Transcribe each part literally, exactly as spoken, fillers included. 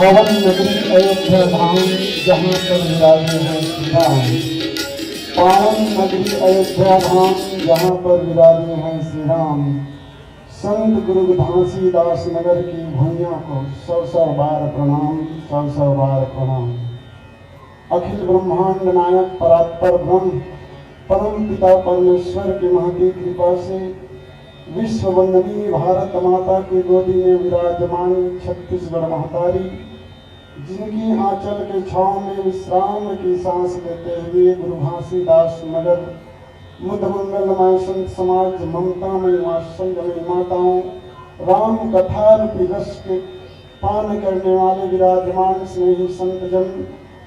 पावन नगरी अयोध्या धाम, जहाँ पर विराजे हैं श्री राम। पावन नगरी अयोध्या धाम, जहाँ पर विराजे हैं श्री राम। संत गुरु घासीदास नगर की भुइयां को सौ सौ बार प्रणाम, सौ सौ बार प्रणाम। अखिल ब्रह्मांड नायक परात्पर ब्रह्म परम पिता परमेश्वर की महती कृपा से विश्व वंदनीय भारत माता की गोदी में विराजमान छत्तीसगढ़ महतारी, जिनकी आंचल के छांव में विश्राम की सांस लेते हुए गुरु घासीदास नगर मुद मंगलमय संत समाज, ममतामय वात्सल्यमय माताओं, राम कथा रूपी रस के पान करने वाले विराजमान स्नेही संतजन,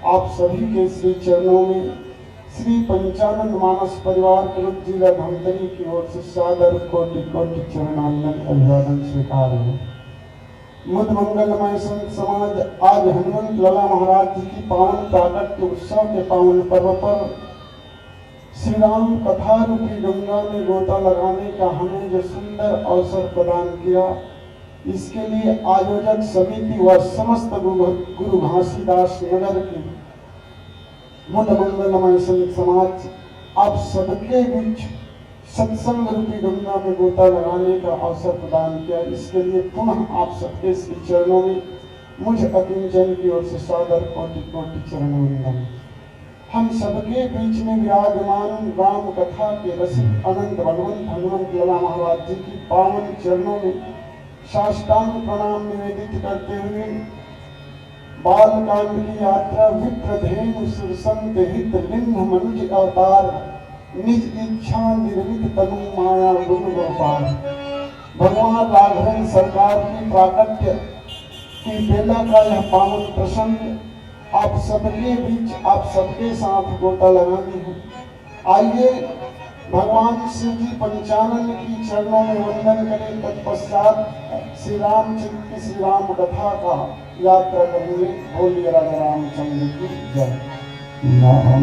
आप सभी के श्री चरणों में श्री पंचानंद मानस परिवार कुरुद जिला धमतरी की ओर से सादर कोटि कोटि चरण वंदन अभिवादन स्वीकार है। मुद मंगलमय संत समाज आज हनुमंत लला महाराज जी की पावन प्राकट्य उत्सव के पावन पर्व पर श्री राम कथा रूपी गंगा में गोता लगाने का हमें जो सुंदर अवसर प्रदान किया, इसके लिए आयोजक समिति व समस्त गुरु, गुरु घासीदास नगर के मुद मंगलमय संत समाज आप सबके बीच सत्संग रूपी गंगा में गोता लगाने का अवसर प्रदान किया। इसके लिए पुनः आप सबके श्री चरणों में मुझ अकिंचन की ओर से सादर कोटि कोटि चरण वंदन। हम सबके बीच में विराजमान राम कथा के रसिक अनंत बलवंत हनुमंत लला महाराज जी की पावन चरणों में साष्टांग प्रणाम निवेदित करते हुए बाल कांड की यात्रा विप्र धेनु सुर संत हित लिंग मनुज अवतार निज इच्छा निर्मित तनु माया गुण व्यापार। भगवान राघवेंद्र सरकार की प्राकट्य की बेला का यह पावन प्रसंग आप सबके बीच, आप सबके साथ गोता लगानी है। आइए, भगवान शिव जी पंचानन की चरणों में वंदन करें। तत्पश्चात श्री रामचंद्र की श्री राम कथा का यात्रा करेंगे। बोलिए राजा रामचंद्र की जय। नमः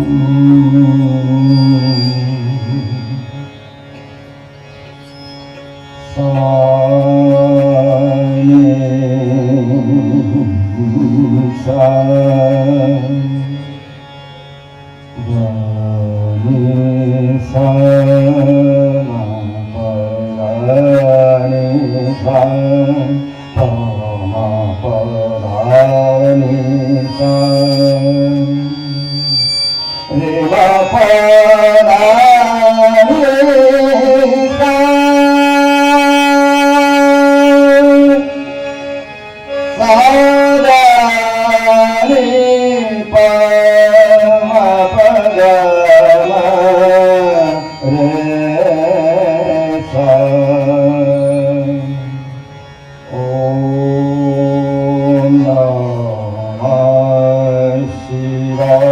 शिवाय।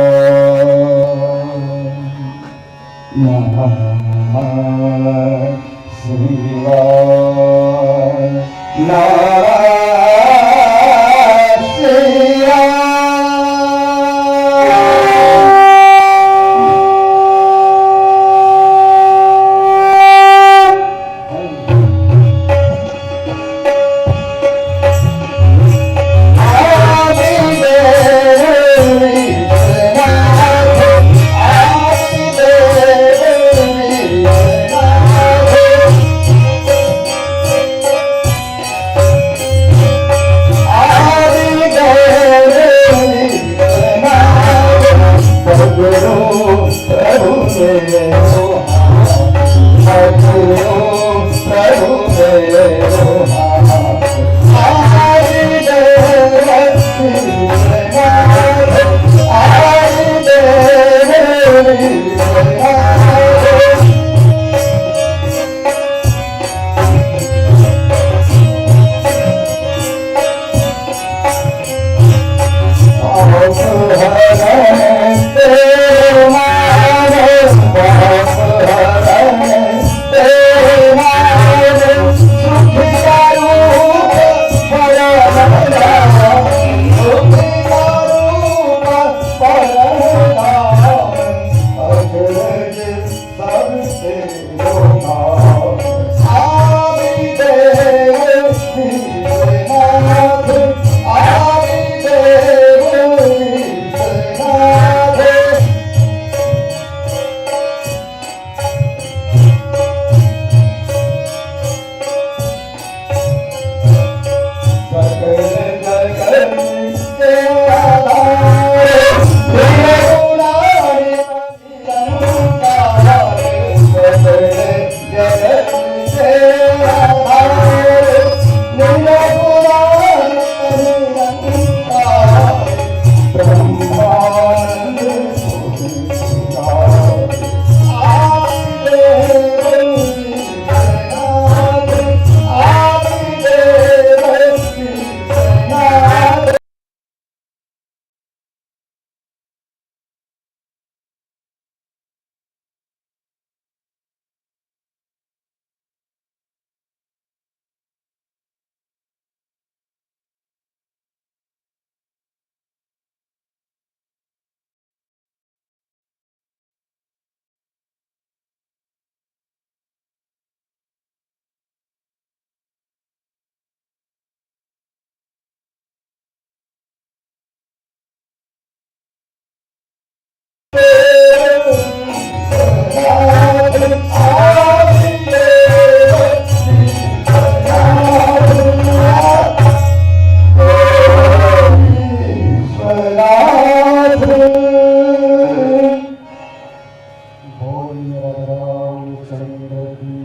रामचंद्र की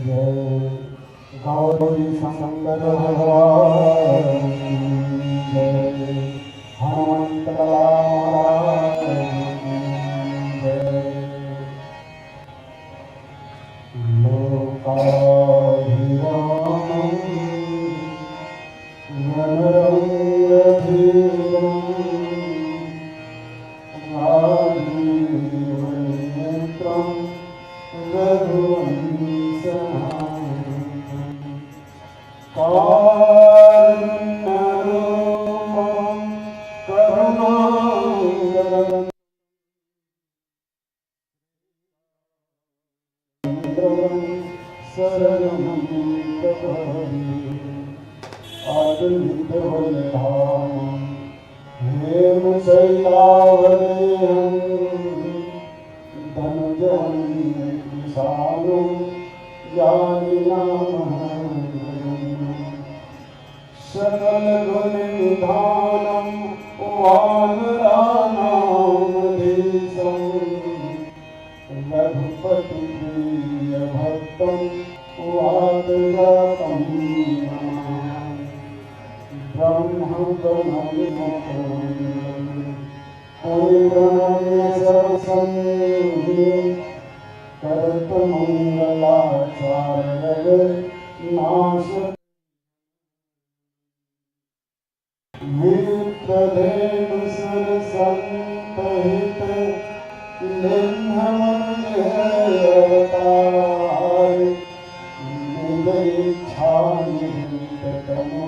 जय। गौरी शंकर भगवान की जय। हनुमंत लाला महाराज की जय। लोकाभिरामं रणरंगभेदं राजीवनेत्रं रघुवंशनाथं। कारुण्यरूपं करुणाकरं शरणं प्रपद्ये। अतुलितबलधामं हेमशैलावदेहं धनुजवनविशालं यागिनामहं सकलगुणनिधानं वानराणामधीशं रघुपतिप्रियभक्तं वातजातं नमामि। ब्रह्मकमलमुखमण्डलं फणिप्रणम्य सर्वसंघं करतमंगलाचार्यगनाश मित्रधेनुसुरसंतहित लिंहमनुजेह अवतार। निज इच्छा निहित तनु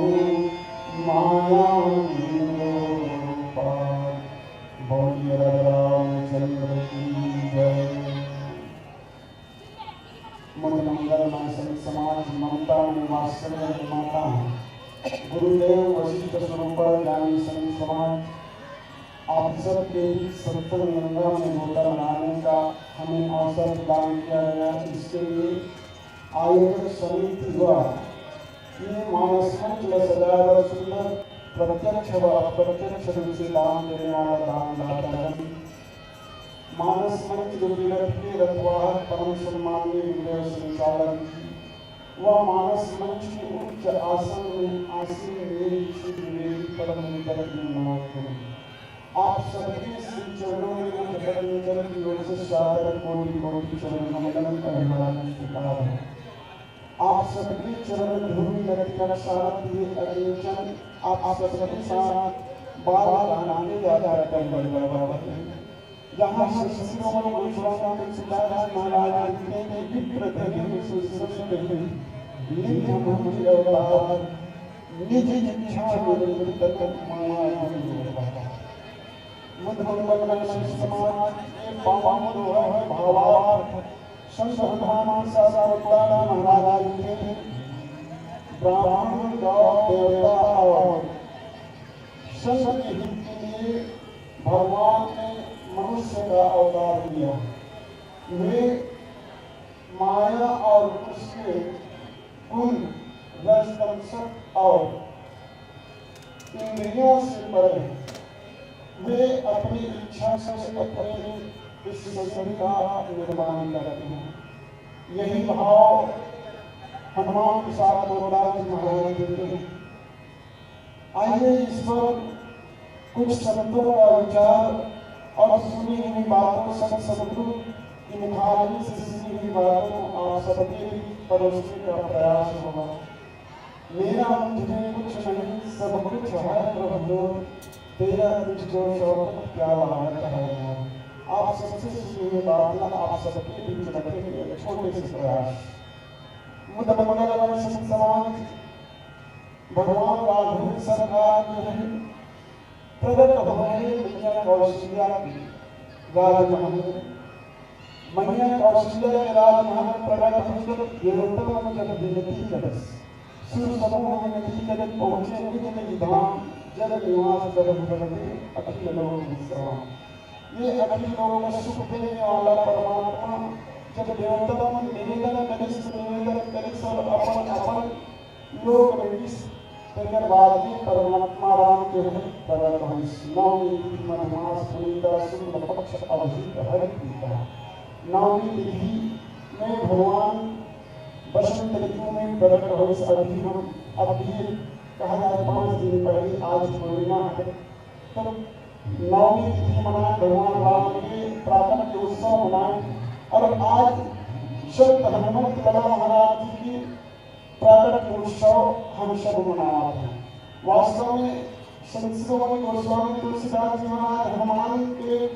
माया दुरपार। बोलिए राजा रामचंद्र की जय। मुद मंगल मय संत समाज, ममता में वात्सल्य निर्माता हूँ। गुरुदेव वशिष्ठ स्वरूपा ज्ञानी संत समाज, आप सबके बीच सत्संग गंगा में गोता लगाने का हमें अवसर प्रदान किया गया। इसके लिए आयोजक समिति द्वारा ये मानस मंच में सजाया हुआ सुंदर प्रत्यक्ष व अप्रत्यक्ष रूप से दान देने वाला दानदाता गण, मानस मंच रूपी रथ के रखवार परम सम्माननीय गुरुदेव संचालक जी व मानस मंच के उच्च आसन में आसीन मेरी श्री गुरुदेव परम मित्र की माँ को आप सबके श्री चरणों में उच्च पद मित्र की ओर से सादर कोटि कोटि चरण वंदन अभिवादन स्वीकार है। आप सबके चरण धूलि लतिका साथ ये अकिंचन आप सबके साथ बाल कांड के यात्रा कर बड़े बाबा हैं। जहाँ शिव शिरोमणि गोस्वामी तुलसीदास महाराज लिखते हैं कि विप्र धनी सुश्रुत लिंग भूमि अवतार निज इच्छा विरुद्ध तन माया विरोध। मुद मंगल मय संत समाज के पावन दोहे भावार्थ संत हनुमान साहब अवतार महाराज के ब्राह्मण गौ देवता और संत के हित के लिए भगवान ने मनुष्य का अवतार लिया। वे माया और उसके गुण रजतम सत और इंद्रियों से परे हैं। वे अपनी इच्छा से अपने इस शरीर का निर्माण करते हैं। यही भाव हनुमान प्रसाद गोरदास महाराज देते हैं। आइए इस पर कुछ शब्दों का विचार और सुनी हुई बातों, संत सदगुरु की मुखारविंद से सुनी हुई बातों को आप सबके बीच परोसने का प्रयास होगा। मेरा मुझ में कुछ नहीं, सब कुछ है प्रभु, तेरा तुझको शौकत क्या लागत है। आप सबसे सुनी हुई बातें आप सबके बीच रखने के लिए छोटे से प्रयास। मुद मंगल मय संत समाज, भगवान राघवेंद्र सरकार के प्रगट होए मैया कौशल्या के राजमहल। मैया कौशल्या के राजमहल प्रगट होए जब देवता मन जब विनती करस, सुर समूह विनती करे पहुँचे निज निज धाम, जग निवास करहु करते अखिल लोक विश्राम। ये अखिल लोक में सुख देने वाला परमात्मा जब देवता मन निवेदन करे, निवेदन करे सब अपन अपन लोक में इस तेकर बाद में परमात्मा राम के हरि प्रगट होइस। नवमी तिथि मधुमास पुनीता शुक्ल पक्ष अभिजीत हरि प्रीता। नवमी तिथि में भगवान बसंत ऋतु में प्रकट होइस। अभी हम, अभी कहा जाए, पाँच दिन पहले आज पूर्णिमा है। तो नवमी तिथि मनाए, भगवान राम के प्राकट्य उत्सव मनाए और आज संत हनुमंत लाला महाराज जी की प्राकट्य उत्सव हम सब मनावत हैं। वास्तव में संत शिरोमणि गोस्वामी तुलसीदास जी महाराज हनुमान के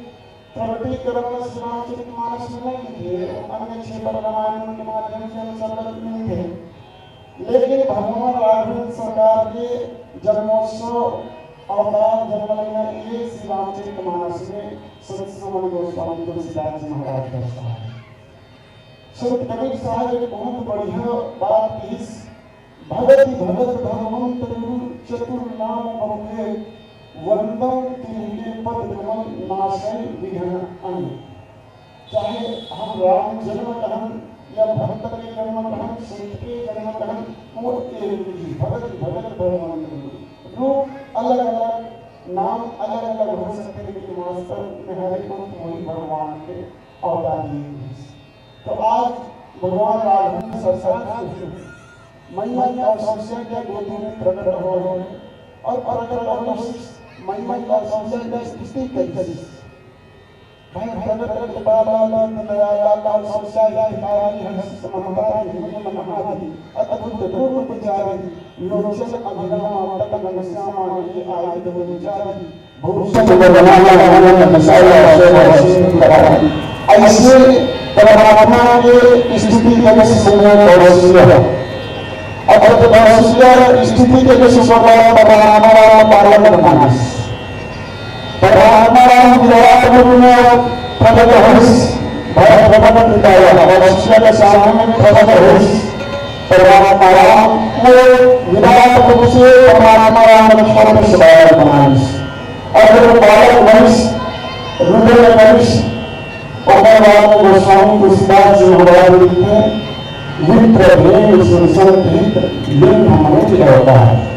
प्रकटीकरण श्री रामचरित मानस में नहीं लिखे, अन्य क्षेत्र रामायण के माध्यम से हम सब मिलते हैं। लेकिन भगवान राघवेंद्र सरकार के जन्मोत्सव, अवतार, जन्म लेना, ये श्री रामचरित मानस में संत शिरोमणि गोस्वामी तुलसीदास जी महाराज दर्शाए। संत कबीर साहब एक बहुत बढ़िया बात कहिस, "भगति भगत भगवंत गुरु चतुर नाम बहुए, वंदन तिनके पद कमल नाशय विघ्न अनेक।" चाहे हम राम जन्म कहन या भक्त के जन्म कहन, संत के जन्म कहन, वो एक ही भगत, भगत भगवंत गुरु। रूप अलग-अलग, नाम अलग-अलग हो सकते, लेकिन वास्तव में हर एक रूप वही भगवान के अवतार लिए हुए हैं। तो आज भगवान राघव सरकार मैया कौशल्या के गोदी में प्रकट हो गए और प्रकट होइस, मैया कौशल्या की स्तुति करिस। भाई प्रकट कृपाला दीन दयाला कौशल्या हितकारी हर्षित महतारी हुई मनहारी अद्भुत रूप विचारी लोचन अभिराम तन घनश्यामा ये आयुध विचारी। भूषण वरमाला आनंद विशाला शोभा श्रींद्रारी। ऐसे परमात्मा के स्तुति करिस मैया कौशल्या। अब कौशल्या स्तुति करिस परमात्मा राम पालन मानस। परमात्मा राम विराट रूप में प्रकट होइस, भरत भवन पिताया कौशल्या के सामने प्रकट होइस। परमात्मा राम को विराट रूप से परमात्मा राम लक्ष्मण के सवाल बनाइस। और जब बालक वंश रुदन वंश ओकर बाद में गोस्वामी तुलसीदास जी महाराज लिखते हैं, "विप्र प्रेम सुरसन प्रीत लिंग मनुज अवतार।"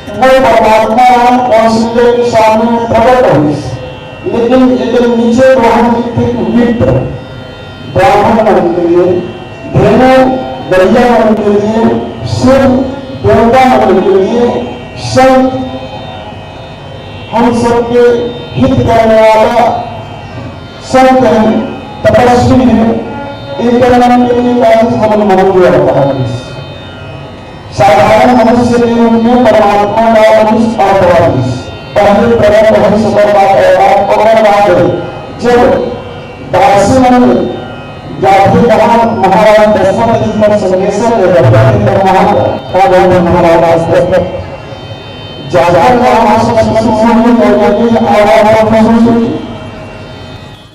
वो परमात्मा राम कौशल्या के सामने प्रकट होइस, लेकिन एक नीचे वहां लिखते हैं, "विप्र ब्राह्मण मन के लिए, धेनु गैया मन के लिए, सुर देवता मन के लिए, संत हम सबके हित करने वाला संत हैं, तपस्वी हैं, इनके नाम के लिए काफी हम मनाते रहता है।" साधारण मनुष्य के रूप में परमात्मा का अंश अवतार। पहले प्रकट होइस, ओकर बाद अवतार, ओकर बाद जब दासी मन जाथे कहाँ महाराज दशरथ जी पर संदेशा ले जाते हैं, तो वहाँ का बोलते महाराज दशरथ, "जाकर कहाँ सुख सुख होने के लिए आवा प्रभु जी।"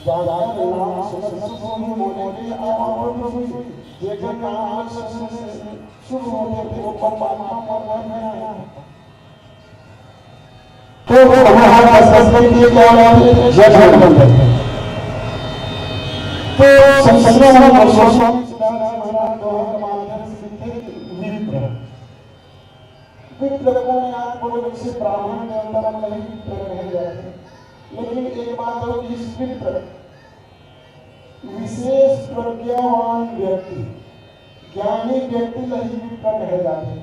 जाकर कहाँ सुख सुख होने के लिए आवा प्रभु जी। जेकर नाम से शुरू होते थे, वो परमात्मा परमात्मा है। तो वो हमारा दस दस के लिए क्या होता है? जज मंडल। तो संस्कृत में गोस्वामी तुलसीदास महाराज दोहा के माध्यम से लिखते हैं कि विप्र। विप्र को मैं आज बोले, वैसे ब्राह्मण देवता मन नहीं विप्र कहे जाते हैं। लेकिन एक बात और, इस विप्र विशेष प्रज्ञावान व्यक्ति, ज्ञानी व्यक्ति ला ही विप्र कहे जाथे।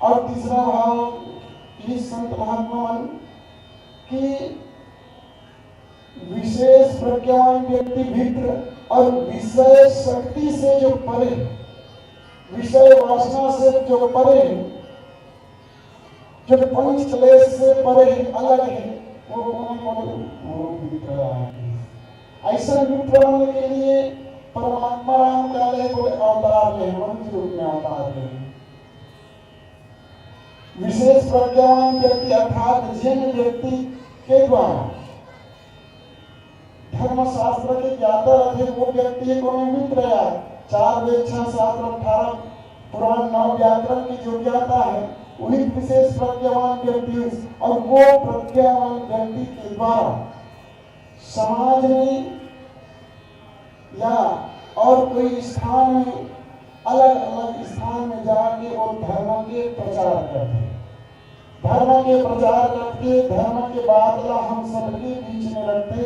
और तीसरा भाव, ये संत महात्मा मन की विशेष प्रज्ञावान व्यक्ति विप्र और विषय शक्ति से जो परे, विषय वासना से जो परे, जो पंच क्लेश से परे है, अलग है, वो कौन है? बोले, वो विप्र है। ऐसा विप्र मन के लिए परमात्मा राम का ले बोले अवतार ले, मनुष्य रूप में अवतार ले। विशेष प्रज्ञावान व्यक्ति अर्थात जिन व्यक्ति के द्वारा धर्मशास्त्र के ज्ञाता रथे, वो व्यक्ति हे कोनो विप्र आय। चार वेद, छह शास्त्र, अठारह पुराण, नौ व्याकरण के जो ज्ञाता है, वही विशेष प्रज्ञावान व्यक्ति है। और वो प्रज्ञावान व्यक्ति के द्वारा समाज में या और कोई स्थान में, अलग-अलग स्थान में जाके वो धर्म के प्रचार करथे। धर्म के प्रचार करके धर्म के बात ला हम सबके बीच में रखते,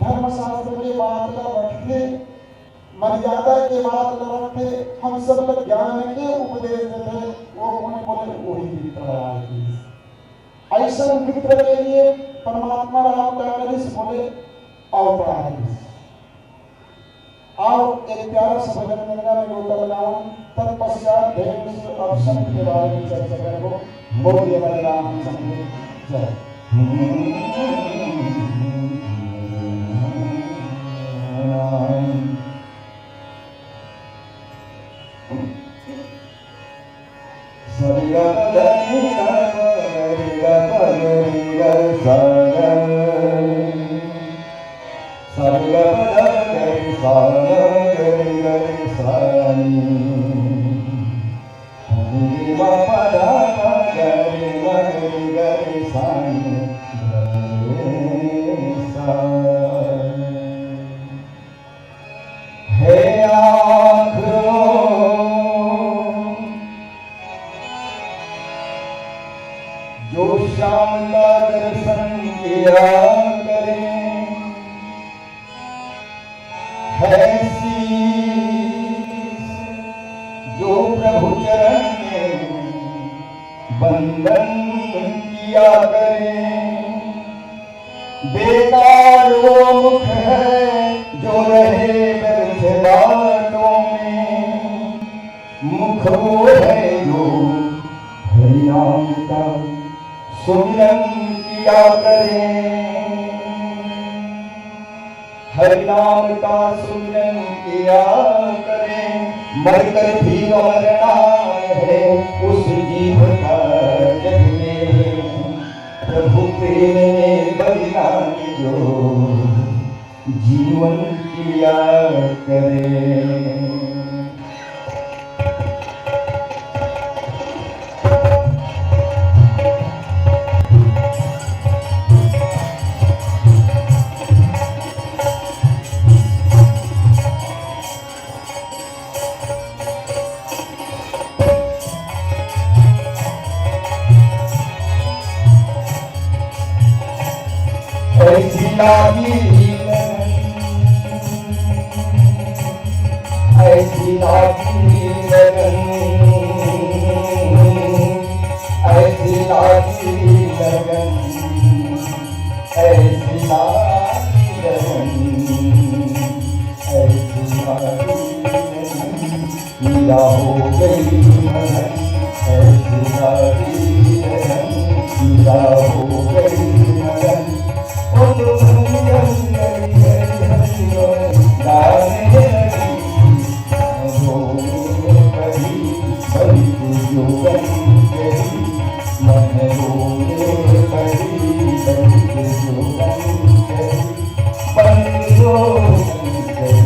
धर्मशास्त्र के बात ल रखथे, मर्यादा के बात ल रखथे, हम सब ल ज्ञान के उपदेश देथे, वो कोन बोले, वही मित्र आय कहिस। अइसन मित्र के लिए परमात्मा राम का करिस, बोले, अवतार करिस। अउ एक प्यारा सा भजन गंगा में गोता लगावन, तत्पश्चात धेनु सुत अभिषेक के बारे में चर्चा करबो। बोलिए हरे रामचंद्र जय। सरिगा पदनिगा मगरिगा पगरिगा सागा। सरिगा पदनिगा सागा मगरिगा सानी। सरिगा पदनिगा मगरिगा सानी। सा। हे आँखों, जो श्याम का दर्शन किया करें, है शीश, जो प्रभु चरण में वंदन किया करें। बेकार वो मुख है जो रहे व्यर्थ बातों में, मुख वो है जो हरि नाम का सुमिरन किया करे। हरि नाम का सुमिरन किया करे, मरकर भी अमर नाम है उस जीव का जग में। प्रभु प्रेम में बलिदान जो जीवन किया करे। ऐसी लागी लगन, ऐसी लागी लगन, ऐसी लागी लगन, ऐसी लागी लगन, ऐसी लागी लगन। पीला हो गई मगन, ऐसी लागी लगन। पीला हो गई मगन, ओ तो भंजन गई है भंजन, गाने लगी। रोने पड़ी बड़ी जोगन गई, मन रोने पड़ी बड़ी जोगन गई।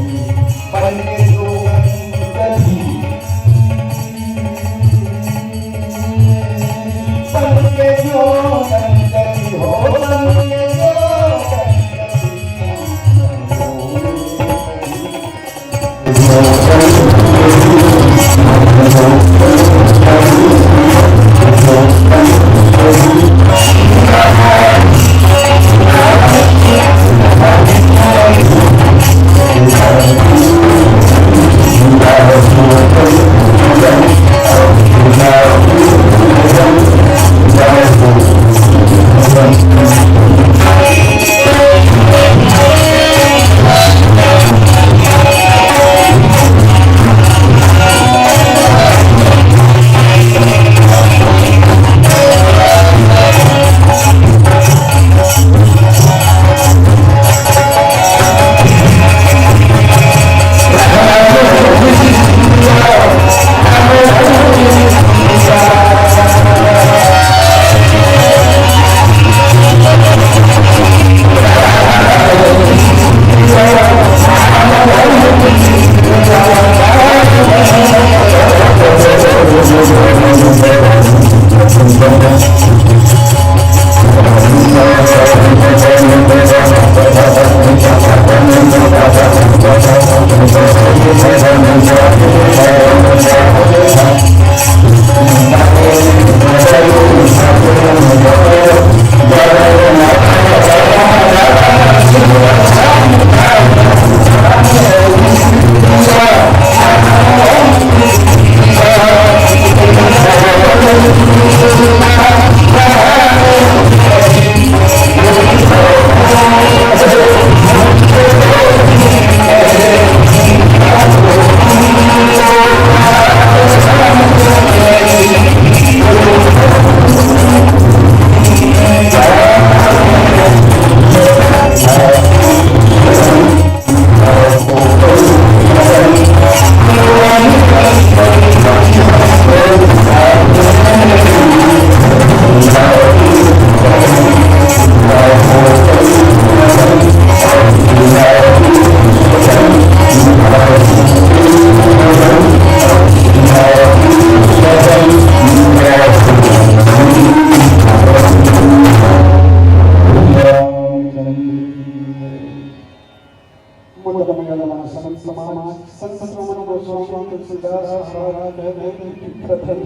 समाज संत श्रवण गोस्वामी तुलसीदास महाराज कहते हैं कि प्रथम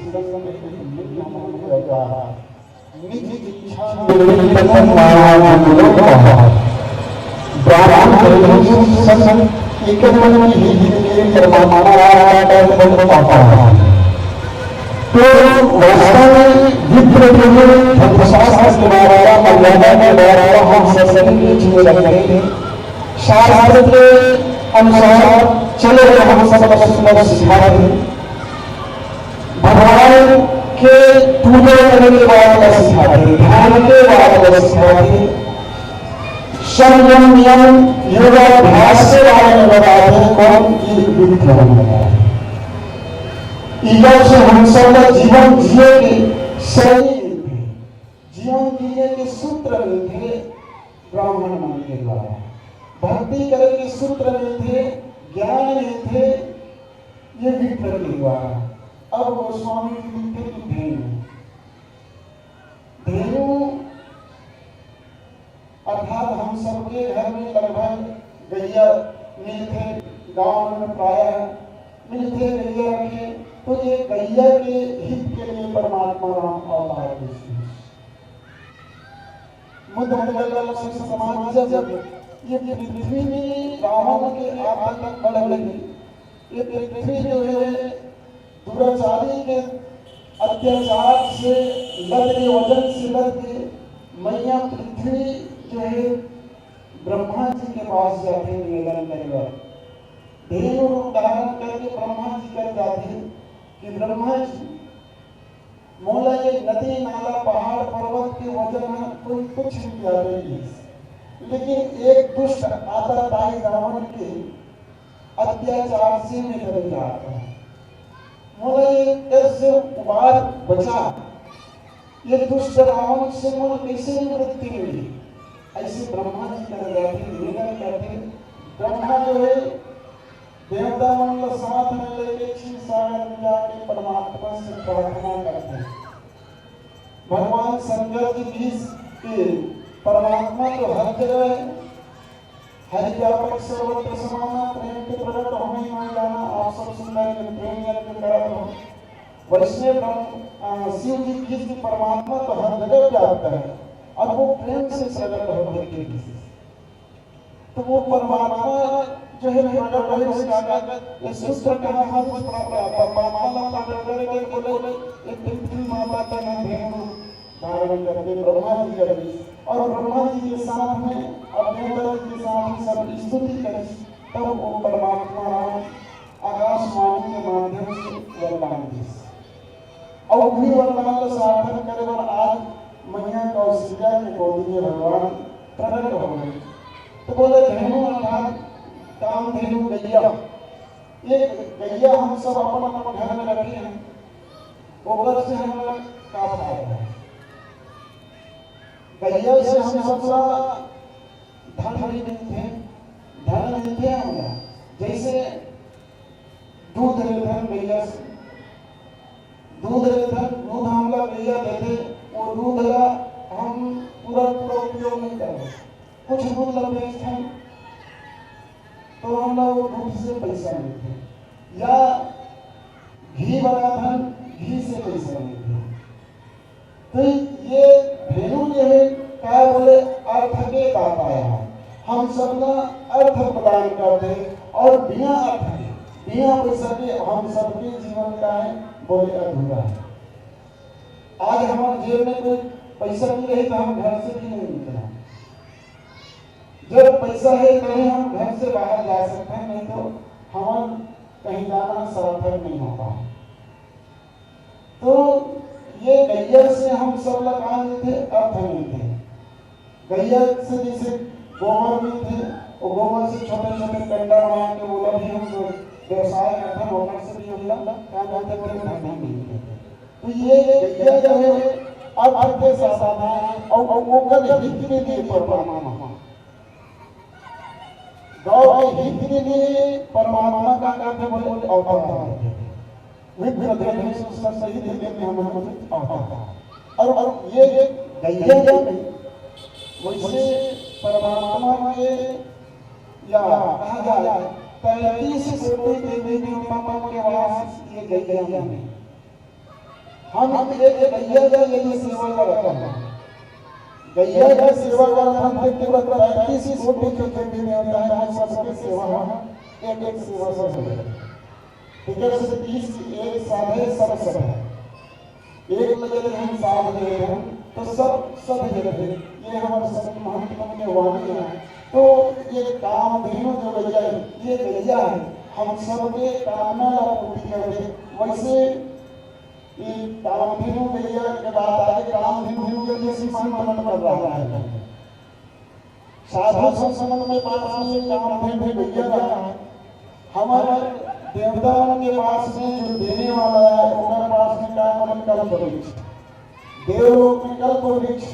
संगम में नित्य हमारे अवतार। निज इच्छा ब्राह्मण धर्म संत एक मन ही हित के परमात्मा का पाता है। तो वास्तव में विप्र के लिए धर्मशास्त्र के द्वारा, मर्यादा के द्वारा हम सब सभी चीजें रखते हैं। शास्त्र के अनुसार चले हुए हम सब सुंदर सिखाते हैं। भगवान के पूजा करने के बाद का सिखाते हैं, ध्यान के बाद का सिखाते हैं, संयम नियम योगाभ्यास के बारे में बताते हैं। कौन? ये विप्र बताते हैं। इधर से हम सब का जीवन जिए के शैली मिलते हैं, जीवन जीने के सूत्र मिलते हैं ब्राह्मण मन के द्वारा, भक्ति करे के सूत्र मिलते, ज्ञान मिलते, ये विप्र के द्वारा। अब गोस्वामी जी लिखते कि धेनु, धेनु अर्थात हम सबके घर में लगभग गैया मिलते, गांव में प्रायः मिलते गैया रखे, तो ये गैया के हित के लिए परमात्मा राम अवतार लेते हैं। मुद्द मुद्द गल गल से समाज जब ये पृथ्वी में रावण के आदत तक बढ़ लगी, ये पृथ्वी जो है दुराचारी के अत्याचार से लद के, वजन से लद के मैया पृथ्वी जो है ब्रह्मा जी के पास जाते निवेदन करे बर। धेनु रूप धारण करके ब्रह्मा जी कर जाते कि ब्रह्मा जी, मोला ये नदी नाला पहाड़ पर्वत के वजन ह कोई कुछ नहीं ज्यादा नहीं है, लेकिन एक दुष्ट आताताई रावण के अत्याचार से मैं डर जाता हूँ। मोला ये डर से उबार बचा, ये दुष्ट रावण से मोला कैसे निवृत्ति मिली? ऐसे ब्रह्मा जी कर जाते, निवेदन करते। ब्रह्मा जो है देवता मन ला साथ में लेके क्षीर सागर में जाके परमात्मा से प्रार्थना करते हैं। भगवान शंकर जी भी के परमात्मा तो हर जगह है, हरि व्यापक सर्वत्र समाना, प्रेम के प्रगट होवे मन जाना। आप सब सुंदर के प्रेम यज्ञ करत हो। वैष्णव ब्रह्म, अ, शिव जी की परमात्मा तो हर जगह व्याप्त है, अब वो प्रेम से प्रगट होवे के लिए तो वो परमात्मा जो है प्रगट होए इस कागज, ये सूत्र कहा हम उस पर-, परमात्मा ला प्रगट करे के बोले, ये पृथ्वी माता का नाम धेनु धारण करके ब्रह्मा जी करे। और ब्रह्मा जी के साथ में, अब देवता जी के साथ में सब स्तुति करे, तब वो परमात्मा राम आकाशवाणी के माध्यम से वरदान दिस। और उही वरदान ला सार्थक करे बर आज मैया कौशल्या के गोदी में भगवान प्रकट हो गए। तो बोले, धेनु अर्थात कामधेनु गैया, ये गैया हम सब अपन अपन घर में रखे हैं, ओकर से हम लोग का फायदा है? गैया से हम सब ला धन भी मिलते, धन मिलते हैं हमरा। जैसे दूध लेथन गैया से, दूध लेथन, दूध हमला गैया देथे, वो दूध ला हम पूरा पूरा उपयोग नहीं करबो, कुछ दूध ला बेचथन तो हमला वो दूध से पैसा मिलथे, या घी बनाथन, घी से पैसा मिलथे। तो ये धेनु जो है, का बोले, अर्थ के दाता है। हम सबला अर्थ प्रदान करथे और बिना अर्थ के, बिना पैसा के हम सबके जीवन का है, बोले, अधूरा है। आज हमारे जेब में कोई पैसा नहीं रही तो हम घर से भी नहीं निकला। जब पैसा है तभी हम घर से बाहर जा सकते हैं, नहीं तो हमारा कहीं जाना सार्थक नहीं होता। तो ये गैया से हम सब ला का मिलथे? अर्थ मिलथे। गैया से जैसे गोबर मिलथे, वो गोबर से छोटे-छोटे कंडा बना के वो ला भी हम जो व्यवसाय करथन, ओकर से भी हमला का मिलथे? बोले, धन मिलथे। तो ये गैया जो है अर्थ के साधन है और, और ओकर हित के लिए परमात्मा गौ के हित के लिए परमात्मा का करथे बोले अवतार। विप्र धेनु सही थे, हम अवतार। और, और ये गैया जो है, वैसे परमात्मा के या कहा जाए पैंतीस कोटि देवी देवता मन के वास ये गैया में। हम एक गैया के यदि सेवा करत हन, गैया के सेवा करत हन, तो पूरा पैंतीस कोटि के देवी देवता है, हम सबके सेवा हम एक एक सेवा से हो जाए। ठीक है, जैसे तीस एक साधे सब सब है। एक नजर हम साथ दे रहे हैं, तो सब सब जगह है। ये हमारे संत महंत मन के वाणी है। तो ये कामधेनु जो गैया है, ये गैया है, हम सबके कामना ला पूर्ति कर दे। वैसे ये कामधेनु गैया के बात आगे, कामधेनु गैया से मन मन कर रहा है। साधु संत के पास में काम भेंट भैया रहा है। हमारे देवता मन के पास में जो देने वाला है, ओकर पास में काम मन कल्प वृक्ष, देवलोक में कल्प वृक्ष,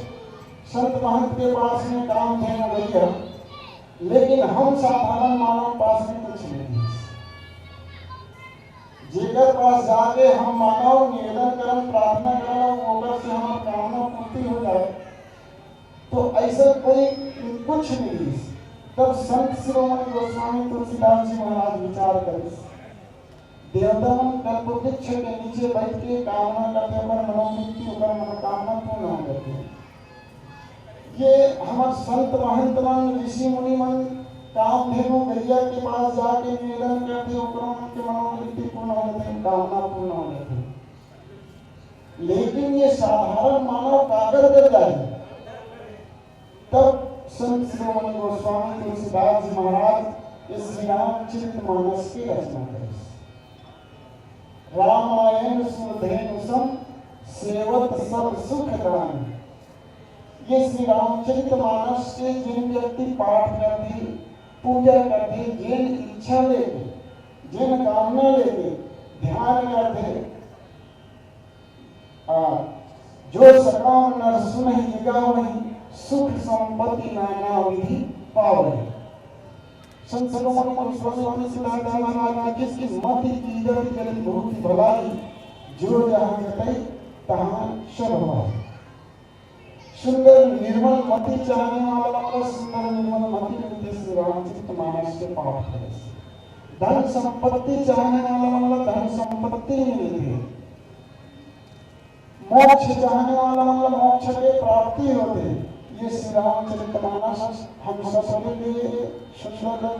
संत महंत के पास में काम भेंट भैया, लेकिन हम साधारण मानव पास में कुछ नहीं है। जेकर पास जाके हम मानव निवेदन करम, प्रार्थना करम, ओकर से हमार कामना पूर्ति हो जाए, तो ऐसा कोई कुछ नहीं है। तब संत शिरोमणि गोस्वामी तुलसीदास जी महाराज विचार करिस, देवता मन कल्प वृक्ष के नीचे बैठ के कामना करते, ओकर मनोवृत्ति, ओकर मनोकामना पूर्ण हो जाती है। ये हमर संत महंत मन, ऋषि मुनि मन कामधेनु गैया के पास जाके निवेदन करते, ओकर मन के मनोवृत्ति पूर्ण हो जाते, कामना पूर्ण हो जाते। लेकिन ये साधारण मानव काकर कर जाए? तब संत शिरोमणि गोस्वामी तुलसीदास जी महाराज इस श्री रामचरित मानस की रचना करिस। रामायण सुरधेनु सम सेवत सब सुख दान। ये श्री रामचरित मानस के जिन व्यक्ति पाठ करथे, पूजा करथे, जिन इच्छा लेके, जिन कामना लेके ध्यान करथे, आ, जो सकाम नर सुनहि ये गावहि, सुख संपत्ति नाना विधि पावहि। संत शिरोमणि गोस्वामी तुलसीदास जी महाराज ने किस किस मति कीजत जनित बहुत भलाई, जो जहाँ गतई तहाँ सब भाई। सुंदर निर्मल मति चाहने वाला को सुंदर निर्मल मति मिलते श्री रामचरित मानस के पाठ करे से। धन संपत्ति चाहने वाला वाला धन संपत्ति मिलते, मोक्ष चाहने वाला वाला मोक्ष के प्राप्ति होते। ये श्री रामचरित मानस हम सबके लिए सुंदर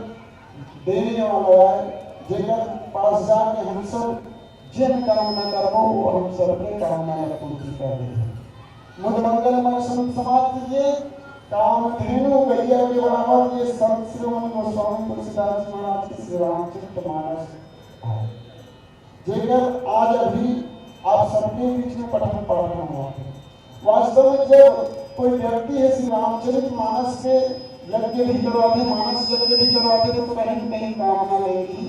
देने वाला है, जेकर पास जाके हम सब जिन कामना करबो, वो हम सबके कामना ला पूर्ति कर देथे। मुद मंगल मय संत समाज के ये कामधेनु गैया के बराबर ये संत शिरोमणि गोस्वामी तुलसीदास जी महाराज के श्री रामचरित मानस है, जेकर आज अभी आप सबके बीच में पठन पाठन हुआ है। वास्तव में जब कोई व्यक्ति है श्री रामचरित मानस के यज्ञ भी करवाते, मानस यज्ञ भी करवाते, तो कहीं न कहीं कामना लेके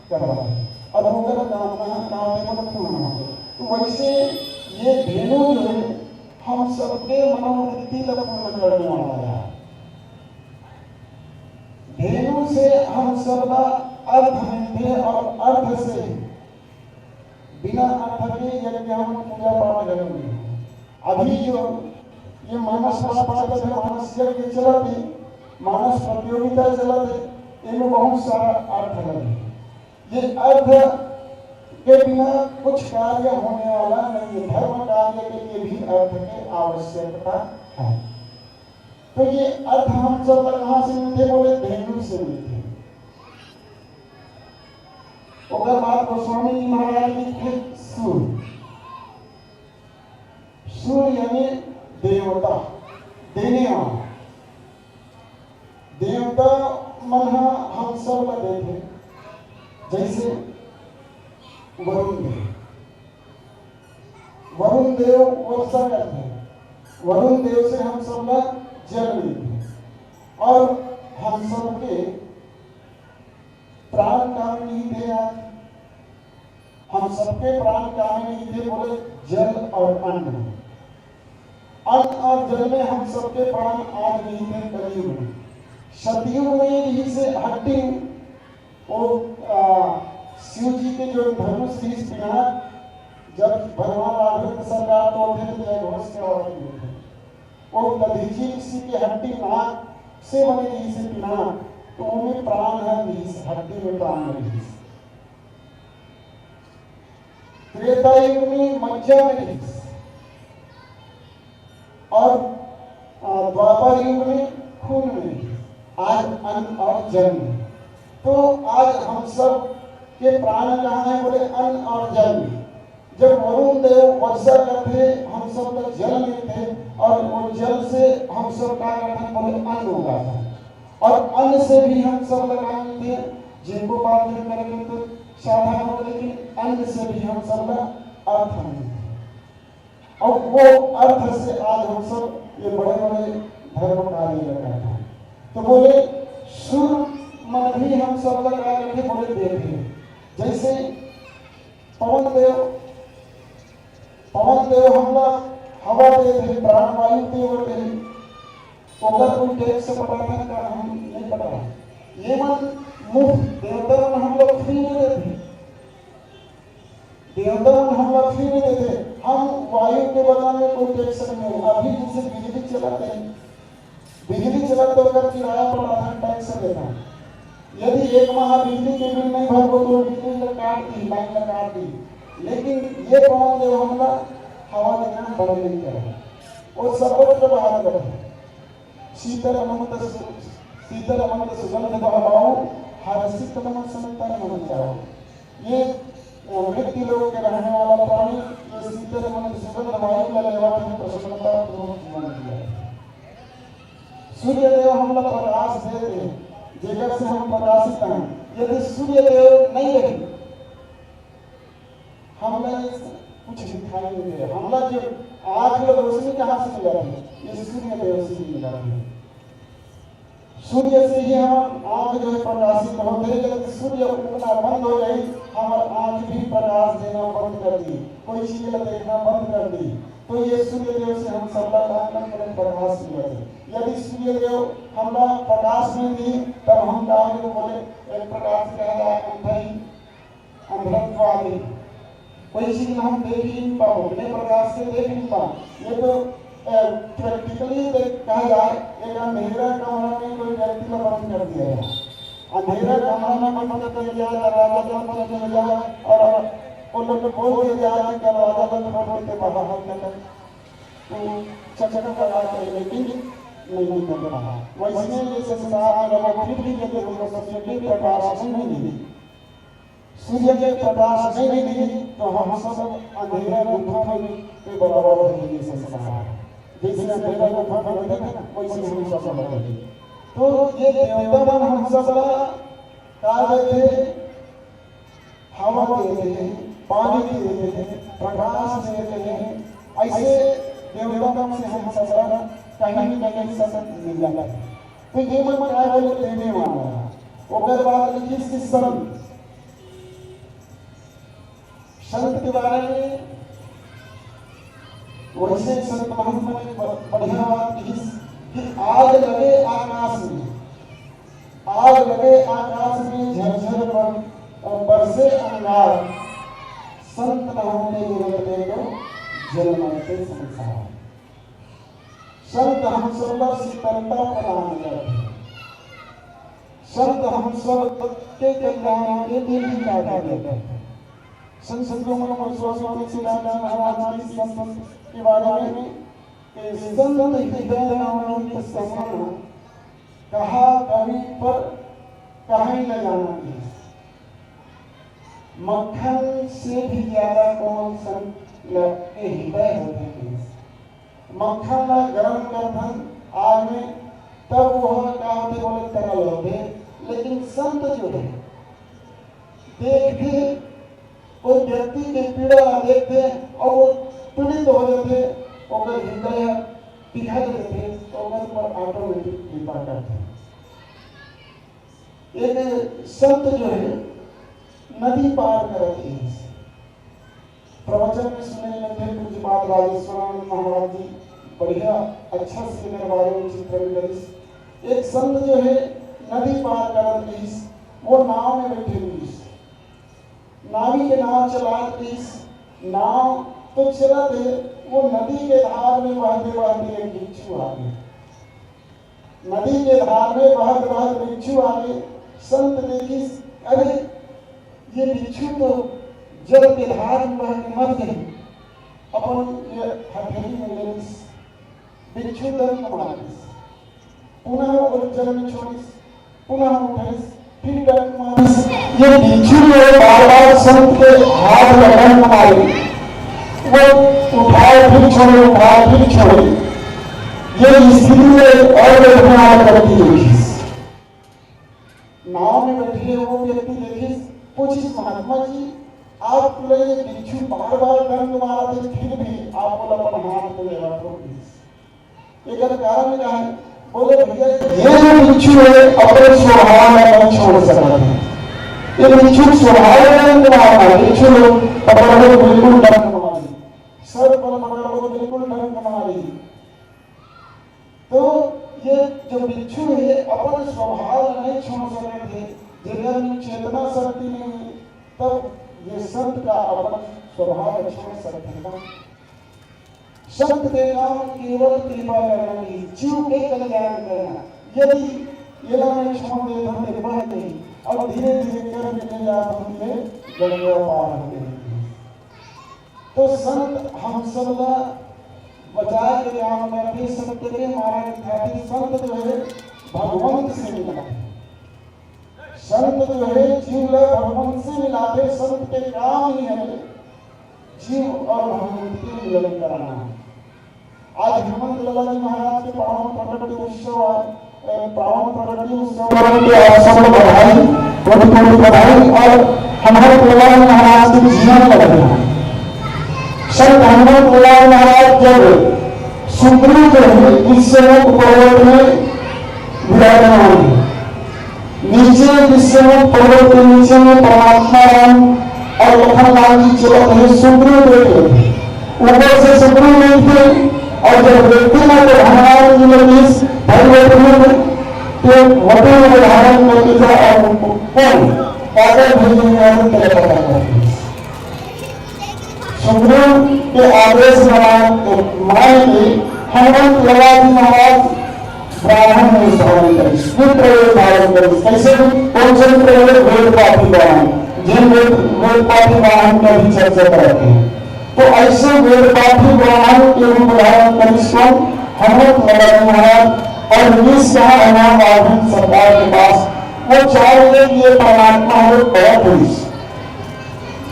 करवाते, अब ओकर कामना, कामना पूर्ण होते। तो वैसे ये धेनु जो है, हम सबके मनोवृत्ति ला पूर्ण करने वाला है। धेनु से हम सब ला अर्थ मिलते और अर्थ से बिना अर्थ के यज्ञ हम पूजा पाठ करेंगे। अभी जो ये मानस पाठ चलत है, मानस यज्ञ चलत है, मानस प्रतियोगिता चलत है, इनमें बहुत सारा अर्थ लगे। ये अर्थ के बिना कुछ कार्य होने वाला नहीं है। धर्म कार्य के लिए भी अर्थ की आवश्यकता है। तो ये अर्थ हम सब ला कहाँ से मिलते, बोले, धेनु से मिलते। ओकर बाद गोस्वामी जी महाराज लिखते सुर। सुर यानी देवता, देने वाला। देवता मन ह हम सब ला देथे, जैसे वरुण देव। वरुण देव वर्षा करथे, वरुण देव से हम सब ला जल मिलथे और हम सबके प्राण कामिनी देवता। हम सबके प्राण कामिनी के बोले जल और अन्न। अन्न और जल में हम सबके प्राण आज नहीं थे कलयुग में। सतयुग में यही से हड्डी, वो, आ, शिव जी के जो धनुष रहिस पिनाक, जब भगवान राघवेंद्र सरकार तोड़ते थे, जय घोष के आवाज देते थे। वो दधीचि ऋषि के हड्डी नाक से बने रहिस पिनाक, तो ओमे प्राण ह रिहिस, हड्डी में प्राण रिहिस। त्रेता युग में मज्जा में रिहिस, और, आ, द्वापर युग में खून में रिहिस, आज अन्न और जल में। तो आज हम सब के प्राण कहाँ है? बोले अन्न और जल में। जब वरुण देव वर्षा करथे, हम सब ला जल मिलथे, और वो जल से हम सब का करथन? बोले अन्न उगाथन। और अन्न से भी हम सब ला का मिलथे? जीविकोपार्जन करे के तो साधन हो, लेकिन अन्न से भी हम सब ला अर्थ मिलथे। और वो अर्थ से आज हम सब ये बड़े-बड़े धर्म कार्य ला करथन। तो बोले सुर मन भी हम सब ला का करथे? बोले देथे। जैसे पवन देव, पवन देव हमला हवा देथे, प्राणवायु देवत हे, ओकर कोई टैक्स पटाथन का? हम नहीं पटाथन। ये मन मुफ्त, देवता मन हमला फ्री में देथे, देवता मन हमला फ्री में देथे, हम वायु के बदला में कोई टैक्स नहीं। अभी जैसे बिजली चलाथे, बिजली चलत तो ओकर किराया पटाथन, टैक्स देथन। यदि एक माह बिजली के बिल नहीं भरबो तो बिजली ला काट दी, लाइन ला काट दी। लेकिन ये पवन देव हमला हवा देना बंद नहीं करे, वो सर्वत्र बहाल करे। शीतल मंद सु-, शीतल मंद सुगंध बहवाओ, हर्षित मन संतन मन जाओ। ये, अ, मृत्यु लोक के रहने वाला प्राणी ये शीतल मंद सुगंध वायु ला लेवत हे, प्रसन्नता पूर्वक जीवन जियत हे। सूर्य देव हमला प्रकाश देथे, जेकर से हम प्रकाशित हन। यदि सूर्य देव नहीं रही, हमला ये कुछ दिखाई नहीं दे। हमला जो आँख ला रोशनी कहाँ से मिलत हे? ये सूर्य देव से ही मिलत हे। सूर्य से ही हमर आँख जो है प्रकाशित होथे। यदि सूर्य उगना बंद हो जाही, हमर आँख भी प्रकाश देना बंद कर दी, कोई चीज ला देखना बंद कर दी। तो ये सूर्य देव से हम सबला का, का प्रकाश मिलत हे। यदि सूर्य देव हमला प्रकाश नहीं दी, तब हम का होही? बोले, एक प्रकार से कहा जाए, अंधई, अंधत्व आ जाही। कोई चीज हम देख ही नहीं पाबो, बिना प्रकाश के देख नहीं पाबो। ये तो, अ, practically देख, कहा जाए, एक अंधेरा कमरा में कोई व्यक्ति को बंद कर दिया जाए, अंधेरा कमरा में बंद कर दिया जाए, दरवाजा बंद कर दिया जाए, और वो लोग को बोल दिया जाए कि दरवाजा बंद कर दो, बाहर निकल। तो चक्कर लगा के, लेकिन नहीं निकल रहा। वैसे ये संसार में लोगों फिर भी, यदि हम लोग सूर्य के प्रकाश नहीं मिली, सूर्य के प्रकाश नहीं मिली, तो हम सब अंधेरा गुफा में के बराबर हो जाएंगे संसार। जैसे अंधेरा गुफा में रहते हैं ना, वैसे हम सब रहेंगे। तो ये देवता मन हम सब ला का देथे? हवा देथे, पानी देथे, प्रकाश देथे। ऐसे देवता मन से हम सब ला कहीं न कहीं सब मिलत हे। तो ये मन का बोले देने वाला। ओकर बाद लिखिस कि संत, संत के बारे में वैसे संत महात्मा ने ब-, बढ़िया बात कही कि आग लगे आकाश में, आग लगे आकाश में, झरझर बर-, बरसे अंगार, संत न होते जगत में तो जल मरते संसार। संत हम सब ला शीतलता प्रदान करथे। संत हम सब के कल्याण के लिए ही कार्य करथे। संत संतों में परशुराम तुलसीदास जी महाराज की संत के बारे में कि संत हृदय नवनीत समान, कहा कवि पर कहीं न जाना। मक्खन से भी ज्यादा कोमल संत के हृदय होथे। मक्खन ला गरम करथन आग में, तब वो का होथे बोले तरल होथे। लेकिन संत जो है, देखथे, कोई व्यक्ति के पीड़ा ला देखथे और वो पीड़ित हो जाथे, ओकर हृदय पिघल जाथे, तो ओकर ऊपर automatic कृपा करथे। एक संत जो है, नदी पार करत हे। प्रवचन में सुने मिलथे पूज्यपाद राजेश्वरानंद महाराज जी बढ़िया अच्छा से एकर बारे में चित्रण करिस। एक संत जो है नदी पार करत रहिस, वो नाव में बैठे रहिस। नावी के नाव चलात रहिस, नाव तो चलत हे, वो नदी के धार में बहते बहते एक बिच्छू आ गया। नदी के धार में बहत बहत बिच्छू आगे। संत देखिस, अरे, ये बिच्छू तो जल के धार में बह के मर गई। अपन ये हथेली में ले लिस, बिच्छू डंक मारिस, पुनः वो जल में छोड़िस, पुनः उठाइस, फिर डंक मारिस। ये बिच्छू जो है बार बार संत के हाथ में डंक मारे, वो उठाए फिर छोड़े, उठाए फिर छोड़े। ये स्थिति में और देखने वाला व्यक्ति देखिस, नाव में बैठे वो व्यक्ति देखिस, पूछिस, महात्मा जी, आप ले ये बिच्छू बार बार डंक मारत हे, फिर भी आप बोला अपन हाथ में लेवा ठोक दिस। एकर कारण का है? बोले, भैया, ये जो बिच्छू है, अपन स्वभाव में नहीं छोड़ सकता है। ये बिच्छू स्वभाव में डंक मारना, बिच्छू लोग पकड़ लो, बिल्कुल डंक मारी, सर पर पकड़ लो, बिल्कुल डंक मारी। तो ये जो बिच्छू है, अपन स्वभाव नहीं छोड़ सकते, जगह में चेतना शक्ति नहीं है, तब ये संत का अपन स्वभाव छोड़ सकते हैं। संत के काम केवल कृपा करना ही, जीव के कल्याण करना। यदि एला मैं छोड़ देता हूँ, तो बह गई और धीरे धीरे कर्म में जाता हूँ, ये गंगा पार हो गई। तो संत हम सब ला बचाए के काम करथे, सत्य के मार्ग दिखाथे। संत जो है भगवंत से मिलाथे, संत जो है जीव ला भगवंत से मिलाथे। संत के काम ही है जीव और भगवंत के मिलन कराना। आज हनुमंत लाला जी महाराज के पावन प्रकट के उत्सव है, ए, पावन प्रकट के उत्सव के आप सब बधाई, कोटि कोटि बधाई। और हनुमंत लाला जी महाराज के जीवन का घटना। संत हनुमंत लाला जी महाराज जब सुग्रीव जो है विश्वरूप पर्वत में विराजमान है, नीचे विश्वरूप पर्वत के नीचे में परमात्मा राम और लखन लाल जी चलत हे, सुग्रीव देख लेथे। ऊपर से सुग्रीव देखथे और जब देखथे ना तो हनुमान जी ने इस पर्वत में के वटु को धारण कर लिया और उनको कौन पागल भेजने वाले तेरे पता कर दिया। सुग्रीव के आदेश मान के, मान के हनुमंत लाला जी महाराज ब्राह्मण वेश धारण करिस, विप्र वेश धारण करिस। कैसे? कौन से विप्र? वेद पाठी ब्राह्मण, जिन वेद, वेद पाठी ब्राह्मण की अभी चर्चा करते हैं। तो ऐसे वेद पाठी ब्राह्मण के रूप धारण करिस कौन? हनुमंत लाला जी महाराज। और ऋषि कहा हनुमान वाल्मीकि सरकार के पास, वो चाह रहे कि ये परमात्मा हो बड़ा पुरुष।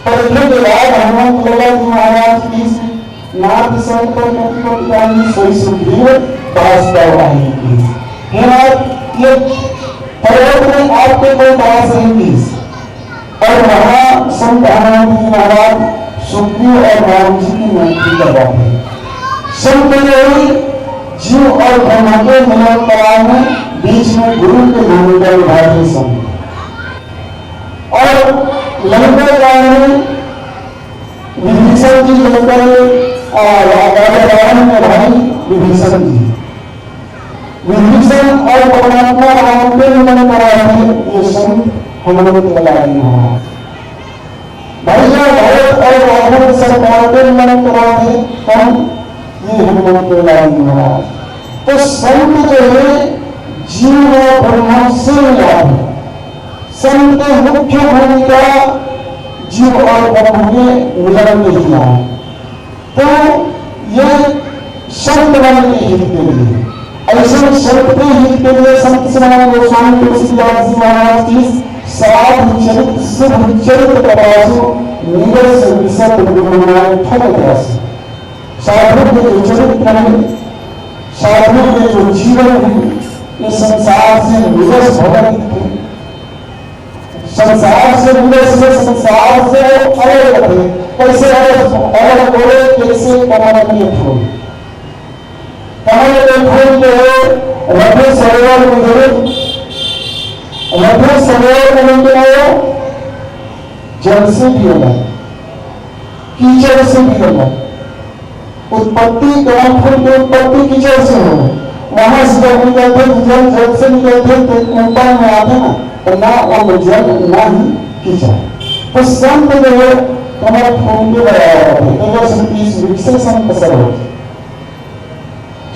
पढ़ने के बाद हनुमंत लाला जी महाराज की नाथ संत पर कति कविताएं सोई सुग्रीव दास गवाही की। हे नाथ, ये पर्वत में आपके कोई दास नहीं की। और वहाँ संत हनुमंत जी महाराज सुग्रीव और राम जी की मैत्री कर रहे हैं। संत ने जीव और ब्रह्मा के मिलन कला में बीच में गुरु की भूमिका निभाई है संत। और लंका कांड में विभीषण जी लंका में, आ, रा-, राजा रावण के भाई विभीषण जी, विभीषण और परमात्मा राम के मिलन करा है ये संत हनुमंत लाला जी महाराज। भैया भरत और राघव सरकार के मिलन करा है कौन? ये हनुमंत लाला जी महाराज। तो संत जो है जीव और ब्रह्म से मिला है। संत की मुख्य भूमिका जीव और ब्रह्म में मिलन में ही है। तो ये संत मन के हित के लिए, ऐसे संत के हित के लिए संत सनातन गोस्वामी तुलसीदास जी महाराज की साधु चरित शुभ चरित प्रकाशु नीरस विशद गुणमय फल प्रकाश। साधु के जो चरित्र है, साधु के जो जीवन है, ये संसार से विवश भगत थे। संसार से विवश है, संसार से वो अलग थे। कैसे अलग, अलग बोले, जैसे कमल के फूल। कमल के फूल जो है, रति सरोवर में जो है, रति सरोवर में जो है, जल से भी अलग, कीचड़ से भी अलग। उत्पत्ति, कमल फूल की उत्पत्ति कीचड़ से हो, वहां से जब निकलते हैं जल, जल से निकलते हैं तो ऊपर में आते ना, तो ना वो जल ना ही कीचड़। तो संत जो है कमल फूल के बराबर होते हैं। तो बस इस विशेषण का सर्व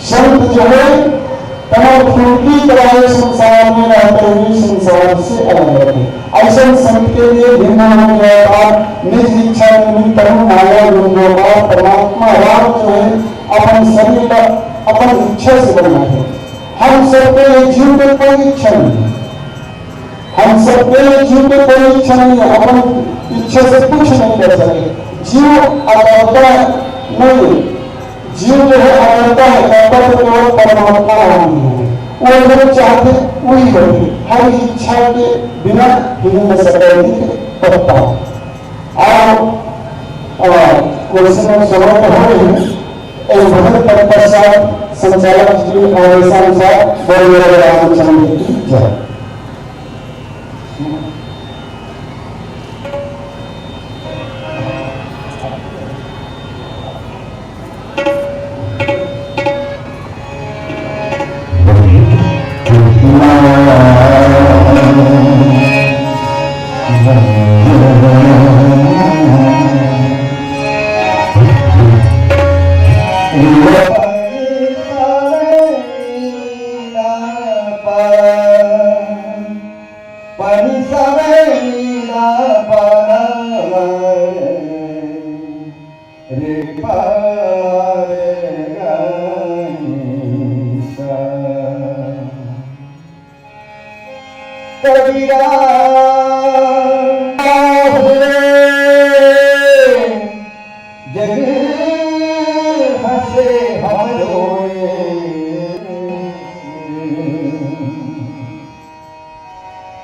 संत जो है कमल फूल की तरह ये संसार में रहते हुए संसार से अलग रहे। ऐसे संत के लिए भिन्न हो गया था, निज इच्छा निमित्त तनु माया गुण गोपाल। परमात्मा राम जो है अपन शरीर का अपन इच्छा से बना है। हम सबके ये जीव में कोई इच्छा नहीं है। हम सबके लिए जीव में कोई इच्छा नहीं है, अपन इच्छा से कुछ नहीं कर सके। जीव अकर्ता नहीं है, जीव जो है अकर्ता है, कर्ता तो केवल परमात्मा राम ही है। वो जो चाहते वही होते, हर इच्छा के बिना हिंद सके नहीं पत्ता। और, और कुर्सी में समय तो हो रही है, एक भजन तत्पश्चात संचालक श्री आवेशान साहब बोल रामचंद्र की जय।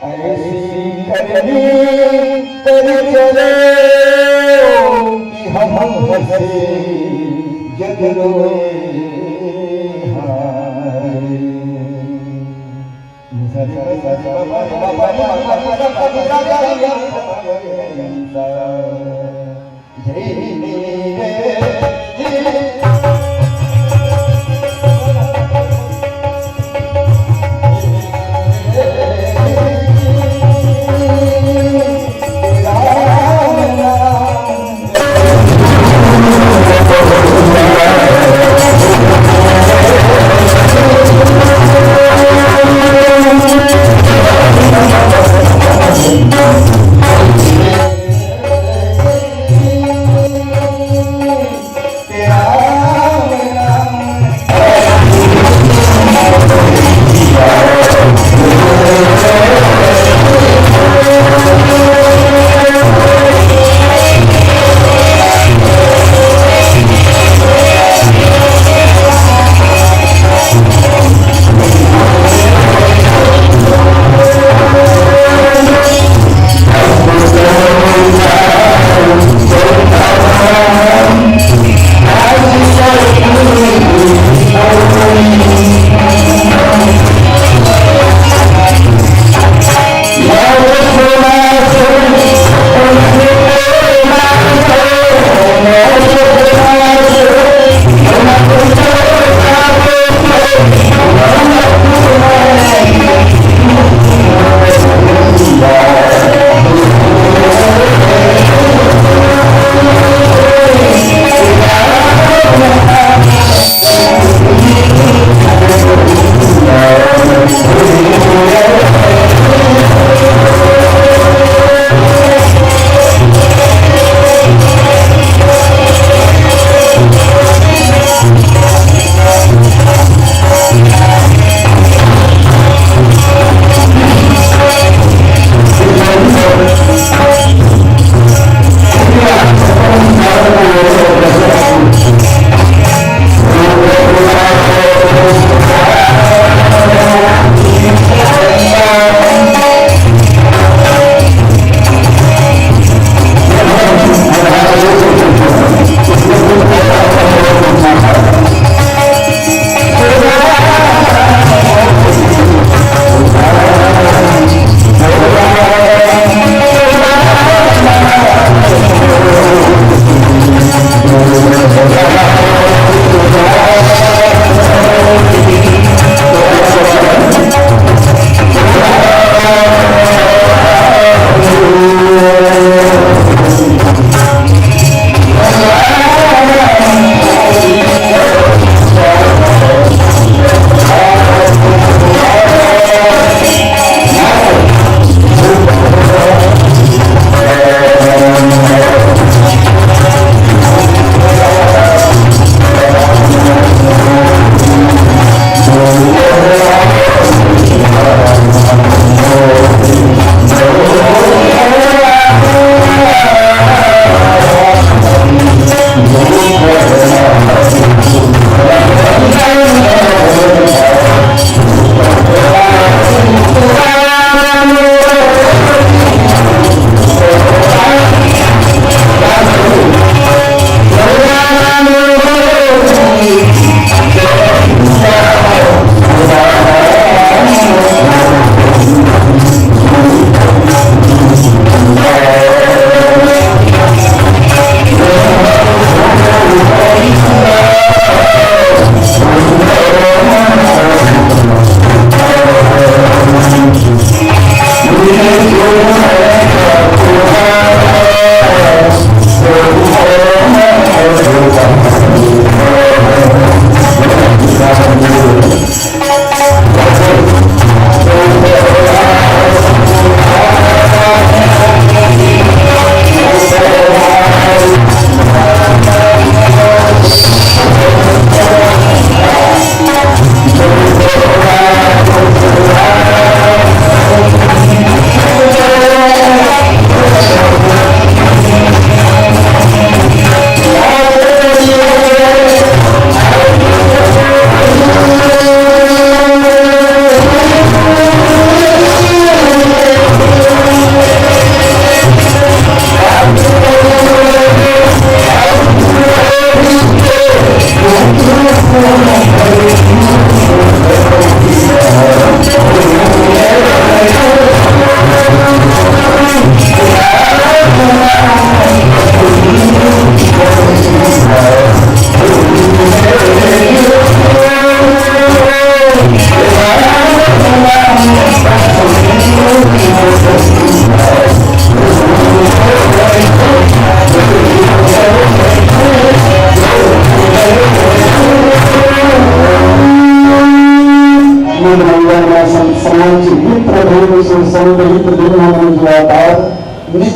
ऐसी करनी कर चले कि हम हंसे जग रोए हाय।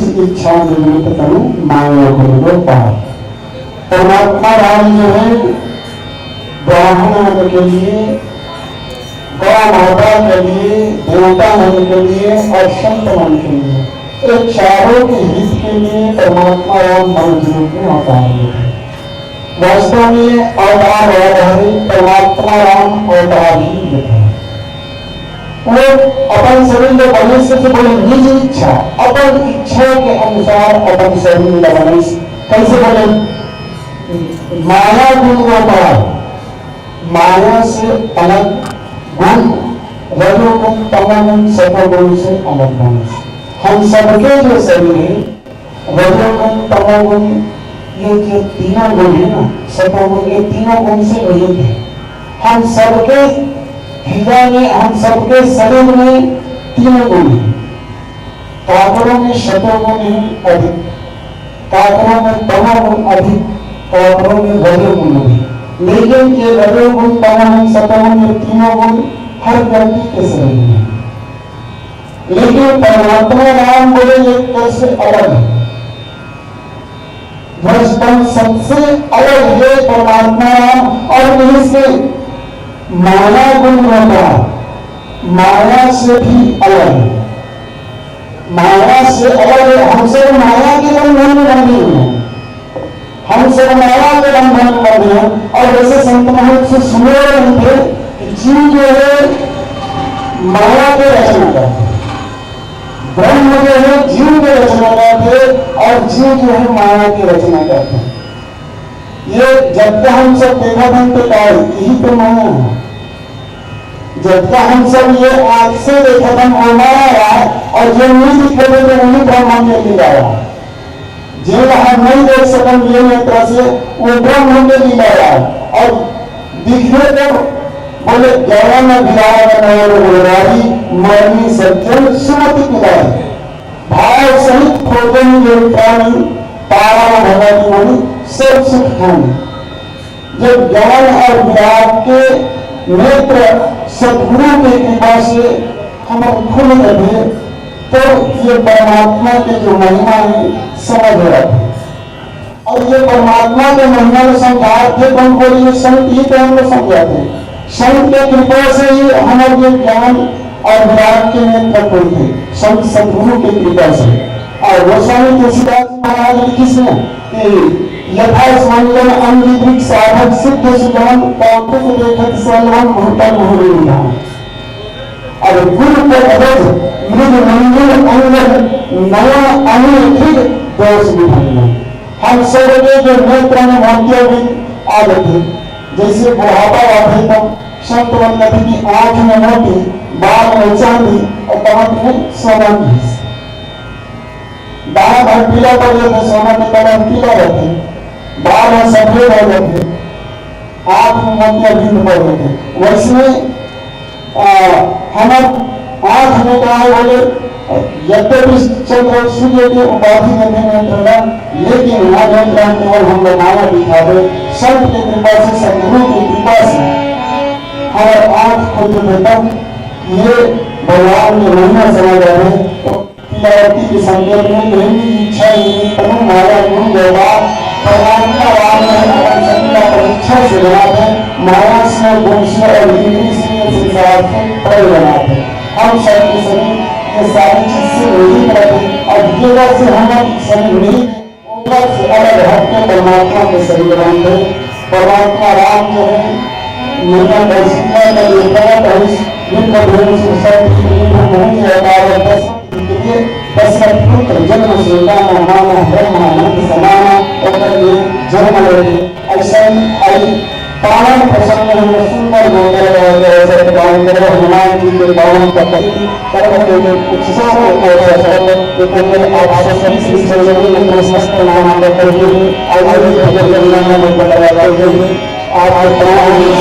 इच्छा निमित्त तनु मांगो गुरु को पार। परमात्मा राम जो है, ब्राह्मण मन के लिए, गौ माता के लिए, देवता मन के लिए और संत मन के लिए, ये चारों के हित के लिए परमात्मा राम मनुष्य रूप में अवतार लेते हैं। वास्तव में अवतार राम है, परमात्मा राम अवतार ही लेते हैं। वो अपन शरीर में बने से तो बोले निज इच्छा, अपन इच्छा के अनुसार अपन शरीर में बने। कैसे बोले? माया गुण को पार, माया से अलग गुण, रजोगुण, तमोगुण, सतोगुण से अलग गुण। हम सबके जो शरीर है, रजोगुण, तमोगुण, ये जो तीनों गुण है ना, सतोगुण, ये तीनों गुण से रहित है। हम सबके हृदय में, हम सबके शरीर में तीनों गुण है। काकरों में सतोगुण ही अधिक, काकरों में तमोगुण अधिक, काकरों में रजोगुण अधिक। लेकिन ये रजोगुण, तमोगुण, सतोगुण, ये तीनों गुण हर व्यक्ति के शरीर में है। लेकिन परमात्मा राम बोले ये कैसे अलग है? वृषभम सबसे अलग है परमात्मा राम। और इससे माया गुण होता, माया से भी अलग है। माया से अलग है। हम सब माया के बंधन में बंधे हुए हैं। हम सब माया के बंधन में बंधे हैं। और जैसे संत महाराज से सुने रहे थे कि जीव जो है माया के रचना करते हैं, ब्रह्म जो है जीव के रचना करते हैं और जीव जो है माया के रचना करते हैं। ये जब तक हम सब देखा था तो का यही तो माया है। जब तक हम सब ये आँख से देखा था वो माया है, और जो नहीं दिखे थे तो वही ब्रह्म के लीला है। जेला हम नहीं देख सकन ये नेत्र से, वो ब्रह्म के लीला है। और दिखे तो बोले, "गगन विराग नयन गुणधारी, मरनी सज्जन सुमति मिलाई।" भाव सहित खोजन जो प्राणी, पावन भगति मुनि सब सुख हानि। जब ज्ञान और विराग के नेत्र सदगुरु के कृपा से हमर खुल जाथे, तो ये परमात्मा के जो महिमा है, समझ आथे। और ये परमात्मा के महिमा में समझाते कौन बोली, ये संत ही तो हमको समझाते हैं। संत के कृपा से ही हमारे ये ज्ञान और विराग के नेत्र खुलते, संत सदगुरु की कृपा से। और गोस्वामी तुलसीदास महाराज लिखिस ना कि "यथा स्पंदन अंगी वृक्ष साधक सिद्ध सुजान, कांतिक देखत सलवन भूतल भूरि विधान।" और गुरु पद रज मृग मंजुल अंगद नयन अनिल मृग दोष विभंजन। हम सबके जो नेत्र में मोतियाबिंद आ जाथे, जैसे बुढ़ापा आथे तो संत मन कथे कि आँख में मोती, बाल में चांदी और कमर में सोना घीस। दाना भर पीला पड़ जाथे, सोना के कलर पीला रहथे, बाल ह सफेद हो जाथे, आँख में मोतियाबिंद पड़ जाथे। वैसने, आ, हमर आँख में का है बोले, यद्यपि चंद्र और सूर्य के उपाधि में भी नियंत्रण है, लेकिन वहाँ नियंत्रण केवल हम लोग माया दिखावे। संत की कृपा से, सदगुरु की कृपा से हमारे आँख खुल जाथे, तब ये भगवान के महिमा समझ आवे। तो पीलावती के संकेत में यही इच्छा निमित्त तनु माया गुण देवा, परमात्मा राम ने अपन सभी का परीक्षा से बनाते, माया से, गुण से और इंद्री से, ये संसार से परे बनाते। हम सब के सभी ये सारी चीज से रहित रहते। अब ये बात से हम सब रहित, वो बात से अलग हट के परमात्मा के शरीर बनते। परमात्मा राम जो है, मैंने कौशिकला का ये कहा था, इस युद्ध भूमि से सब युद्ध भूमि से अवतार दस के लिए दशरथ पुत्र जन्म से गाना माना ब्रह्मानंद समाना होकर ये जन्म लेते। ऐसा ही आई पावन प्रसंग में सुंदर गोंडल का ऐसा पावन करे हनुमान जी के पावन पद्धति कर्म के लिए उत्साह को ऐसा सर्व के लिए आप सभी श्री चरणों में नतमस्तक नाम करते हुए आइए भजन करना में बताते हुए आज के तमाम